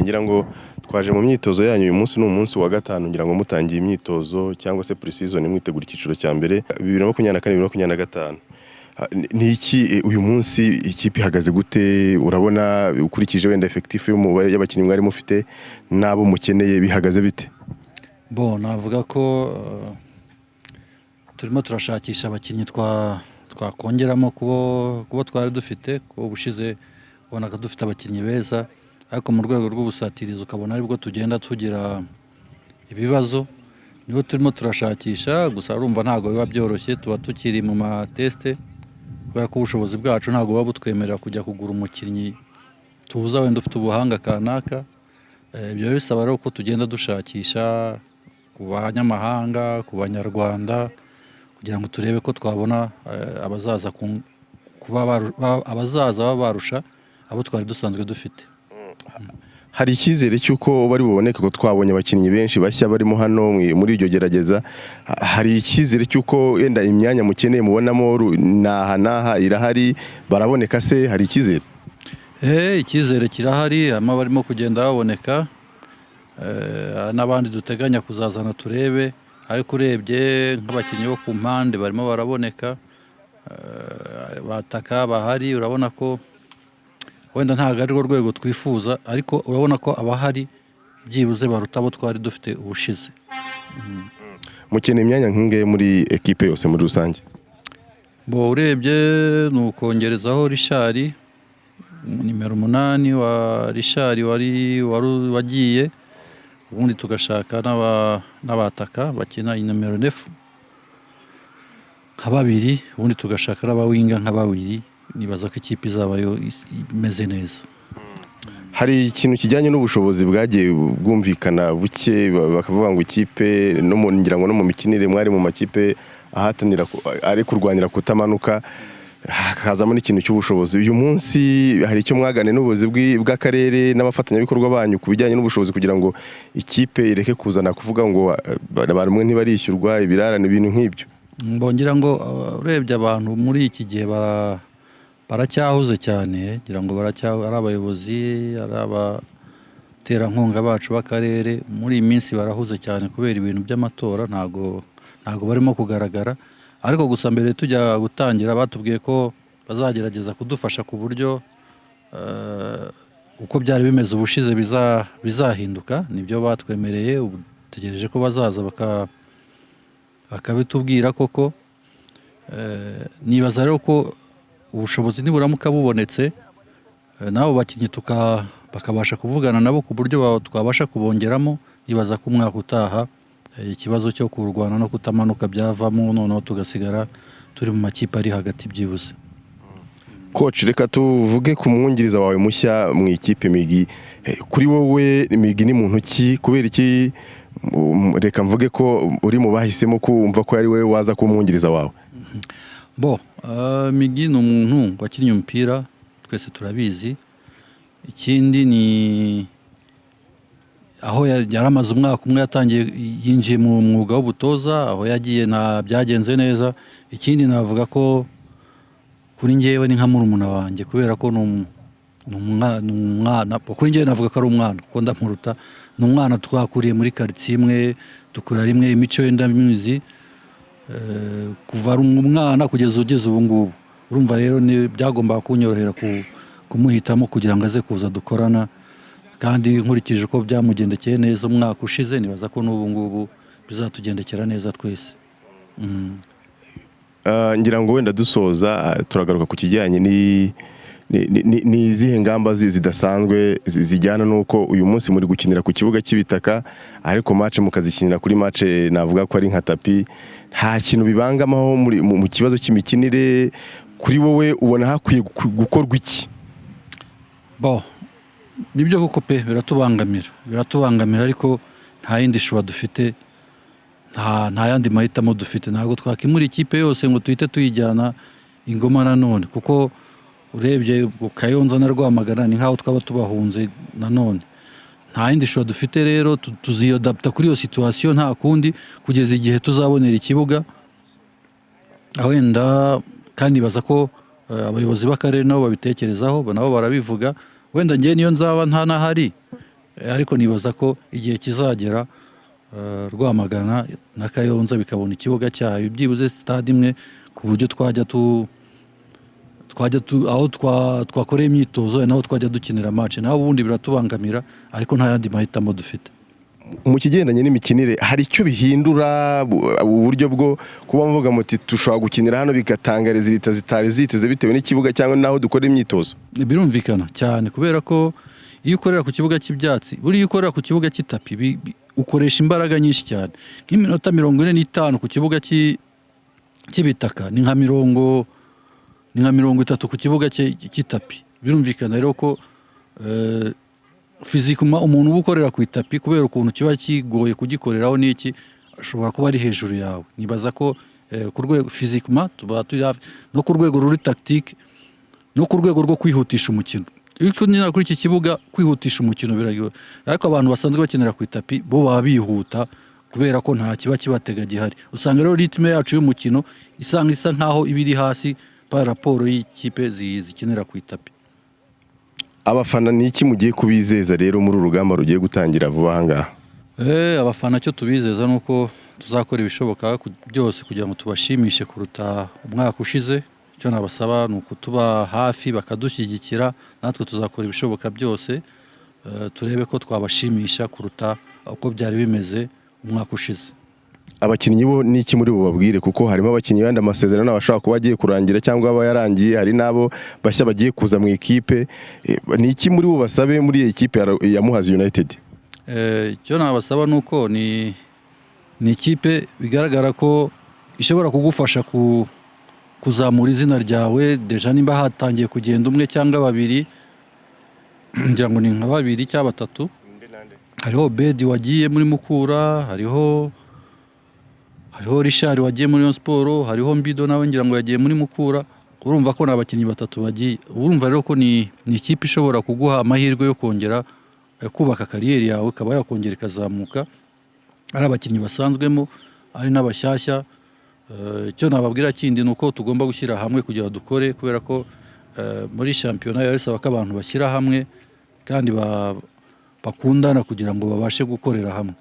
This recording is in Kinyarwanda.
Ngira ngo twaje mu myitozo yanyu. Uyu munsi ni umunsi wa gatanu, ngira ngo mutangiye imyitozo cyangwa se pre-season, mwitegura icyiciro cya mbere 2024, 2025. Ni iki uyu munsi ikipe ihagaze gute? Urabona ukurikije wenda effectif y'umubare y'abakinnyi mwari mufite n'abo mukeneye, bihagaze bite? Bo, navuga ko turimo turashakisha abakinnyi twakongeramo kubo twari dufite, kuko ubushize ubonaga dufite abakinnyi beza, ariko mu rwego rw'ubusatirizi ukabona aribwo tugenda tugira ibibazo. Nibo turimo turashakisha, gusa urumva ntabwo biba byoroshye, tuba tukiri mu ma tests, kubera ko ubushobozi bwacu ntabwo buba butwemerera kujya kugura umukinnyi tuza wenda ufite ubuhanga kanaka. Ibyo bisaba rero ko tugenda dushakisha ku banyamahanga, ku Banyarwanda, kugira ngo turebe ko twabona abazaza kuba abazaza baba barusha abo twari dusanzwe dufite. Hari icyizere cy'uko bari buboneke, ko twabonye abakinnyi benshi bashya barimo hano muri iryo gerageza? Hari icyizere cy'uko wenda imyanya mukeneye mubonamo n'aha n'aha irahari, baraboneka se? Hari icyizere? Icyizere kirahari, harimo abarimo kugenda baboneka, n'abandi duteganya kuzazana turebe. Ariko urebye nk'abakinnyi bo ku mpande barimo baraboneka, bataka bahari. Urabona ko wenda ntabwo ari rwo rwego twifuza, ariko urabona ko abahari byibuze baruta abo twari dufite ubushize. Mukeneye imyanya nk'ingahe muri ekipe yose muri rusange? Bo, urebye ni ukongerezaho Richard, nimero 8 wa Richard wari wagiye, ubundi tugashaka n'abataka bakina nimero 9 nka babiri, ubundi tugashaka n'abawinga nka babiri. Nibaza ko ikipe izaba yo imeze neza. Hari ikintu kijyanye n'ubushobozi bwagiye bwumvikana buke, bakavuga ngo ikipe no mu, ngira ngo no mu mikinire mwari mu makipe ahatanira ari kurwanira kutamanuka, hakazamo n'ikintu cy'ubushobozi. Uyu munsi hari icyo mwaganiriye n'ubuyobozi bw'akarere n'abafatanyabikorwa banyu ku bijyanye n'ubushobozi, kugira ngo ikipe ireke kuzana kuvuga ngo bamwe ntibarishyurwa, ibirarane, ibintu nk'ibyo? Mbongera ngo urebye abantu muri iki gihe baracyahuze cyane. Ngira ngo ari abayobozi, ari abaterankunga bacu b'akarere, muri iyi minsi barahuze cyane kubera ibintu by'amatora, ntago barimo kugaragara. Ariko gusa mbere tujya gutangira batubwiye ko bazagerageza kudufasha ku buryo uko byari bimeze ubushize bizahinduka. Nibyo batwemereye, ubu dutegereje ko bazaza bakabitubwira koko. Nibaza rero ko ubushobozi niburamuka bubonetse, n'abo bakinnyi bakabasha kuvugana nabo ku buryo twabasha kubongeramo, nibaza ko umwaka utaha ikibazo cyo kurwana no kutamanuka byavamo, noneho tugasigara turi mu makipe ari hagati byibuze. Coach, reka tuvuge ku mwungiriza wawe mushya mu ikipe, Migi. Kuri wowe Migi ni muntu ki? Kubera iki reka mvuge ko uri mu bahisemo kumva ko ari wowe waza kuba umwungiriza wawe? Bo, Migi ni umuntu wakinnye umupira, twese turabizi. Ikindi ni aho yari amaze umwaka umwe yatangiye yinjiye mu mwuga w'ubutoza, aho yagiye na byagenze neza. Ikindi navuga ko kuri njyewe ni nka murumuna wanjye, kubera ko ni umwana kuri njyewe. Navuga ko ari umwana kuko ndamuruta. Ni umwana twakuriye muri karitsiye imwe, dukura rimwe, imico ye ndamuzi kuva ari umwana kugeza ugeze ubu ngubu. Urumva rero ni byagombaga kunyorohera kumuhitamo kugira ngo aze kuza dukorana. Kandi nkurikije uko byamugendekeye neza umwaka ushize, nibaza ko n'ubu ngubu bizatugendekera neza twese. Ngira ngo wenda dusoza, turagaruka ku kijyanye ni izihe ngamba zidasanzwe zijyana n'uko uyu munsi muri gukinira ku kibuga cy'ibitaka, ariko match mukazikinira kuri match navuga ko ari nka tapis? Nta kintu bibangamaho mu kibazo cy'imikinire? Kuri wowe ubona hakwiye gukorwa iki? Bo, nibyo koko pe, biratubangamira, biratubangamira, ariko nta yindi choix dufite, nta yandi mahitamo dufite. Ntabwo twakimura ikipe yose ngo tuhite tuyijyana i Ngoma nanone, kuko urebye Kayonza na Rwamagana ni nk'aho twaba tubahunze nanone. Nta yindi choix dufite rero, tuziyadapta kuri iyo situation, nta kundi, kugeza igihe tuzabonera ikibuga. Aho wenda kandi baza ko abayobozi b'akarere nabo babitekerezaho, nabo barabivuga. Wenda njye niyo nzaba nta n'ahari. Ariko nibaza ko igihe kizagera Rwamagana na Kayonza bikabona ikibuga cyayo, byibuze stade imwe, ku buryo twajya tu twajya tu, aho twakoreye imyitozo naho twajya dukinira match. Naho ubundi biratubangamira, ariko nta yandi mahitamo dufite. Mu kigendanye n'imikinire, hari icyo bihindura uburyo bwo kuba muvuga muti dushobora gukinira hano, bigatanga résultats zitari ziteze bitewe n'ikibuga cyangwa n'aho dukora imyitozo? Birumvikana cyane, kubera ko iyo ukorera ku kibuga cy'ibyatsi, buriya iyo ukorera ku kibuga cy'itapi ukoresha imbaraga nyinshi cyane. Nk'iminota 45 ku kibuga cy'ibitaka ni nka 30 ku kibuga cy'itapi. Birumvikana rero ko physiquement umuntu uba ukorera ku itapi, kubera ukuntu kiba kigoye kugikoreraho n'iki, ashobora kuba ari hejuru yawe. Nibaza ko ku rwego physiquement tuba turi hafi, no ku rwego ruri tactique, no ku rwego rwo kwihutisha umukino. Iyo ukinira kuri iki kibuga, kwihutisha umukino biragoye, ariko abantu basanzwe bakinira ku itapi bo baba bihuta kubera ko nta kiba kibatega gihari. Usanga rero rythme yacu y'umukino isanga isa nkaho iba iri hasi par rapport y'ikipe zikinira ku itapi. Abafana ni iki mugiye kubizeza rero muri uru rugamba rugiye gutangira vuba aha ngaha? Abafana cyo tubizeza ni uko tuzakora ibishoboka byose kugira ngo tubashimishe kuruta umwaka ushize. Icyo nabasaba ni ukutuba hafi, bakadushyigikira, natwe tuzakora ibishoboka byose turebe ko twabashimisha kuruta uko byari bimeze umwaka ushize. Abakinnyi bo ni iki muri bubabwire? Kuko harimo abakinnyi wenda amasezerano bashobora kuba agiye kurangira cyangwa aba yarangiye, hari n'abo bashya bagiye kuza mu ikipe. Ni iki muri bubasabe muri iyi kipe ya Muhazi United? Icyo nabasaba ni uko ni ikipe bigaragara ko ishobora kugufasha kuzamura izina ryawe. Déjà nimba hatangiye kugenda umwe cyangwa babiri, ngira ngo ni nka babiri cyangwa batatu. Hariho Bedi wagiye muri Mukura, hariho Richard wagiye muri Rayon Sport, hariho Mbido nawe ngira ngo yagiye muri Mukura. Urumva ko ni abakinnyi batatu bagiye. Urumva rero ko ni ikipe ishobora kuguha amahirwe yo kongera kubaka carrière yawe, ikaba yakongera ikazamuka, ari abakinnyi basanzwemo, ari n'abashyashya. Icyo nababwira kindi ni uko tugomba gushyira hamwe kugira ngo dukore, kubera ko muri shampiyona biba bisaba ko abantu bashyira hamwe kandi bakundana kugira ngo babashe gukorera hamwe.